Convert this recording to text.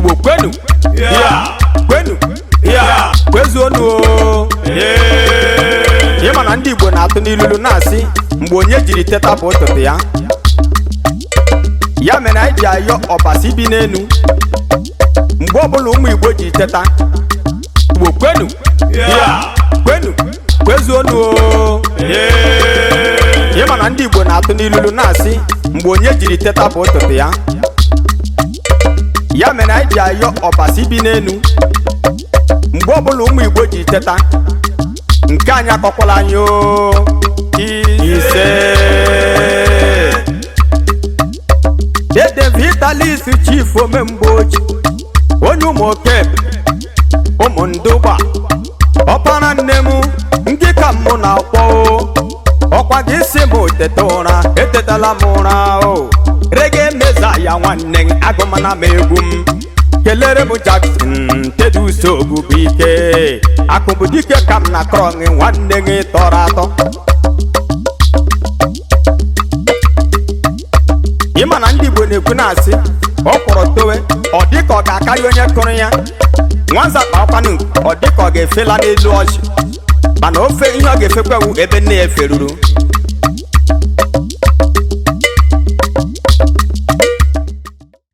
Igbo kwenu! Kwenu! Kwezuonu o! Ịma na ndị Igbo na-atụ n'ilulu na-asị, mgbe onye jiri teta bụ ụtụtụ ya. Ya mere anyị ji ayọ Ọbasi bi n'elu, mgbe ọbụla ụmụ Igbo ji teta. Igbo kwenu! Kwenu! Kwezuonu o! Ịma na ndị Igbo na-atụ n'ilulu na-asị, mgbe onye jiri teta bụ ụtụtụ ya. Ya mere anyị ji ayọ Ọbasi bi n'elu, mgbe ọbụla ụmụ Igbo ji teta, nke anyị akọkwala anyị o. Ise. Dede Vitalis, Chief Omemgboji, onye ụmụ okebe, ụmụ ndụgba, ọpara nne m, ndị ka mụ na-akpọ o. Ọkwa gị si m teta ụra, etetala m ụra o. Rege meza ya, nwanne m, agụmana m egwu m. Kelere m Jackson Tedusogbubike, akụbụdike ka m na krọn, nwanne gị tọrọ atọ. Ịma na ndị Igbo na-ekwu na-asị, ọ kwọrọ towe, ọ dịka ọ ga-akarị onye kụrụ ya. Nwanza kpakwanụ, ọ dịka ọ ga-efela n'elu ọjị, mana ofe ihe ọ ga-efekwewu ebe nne ya eferuru.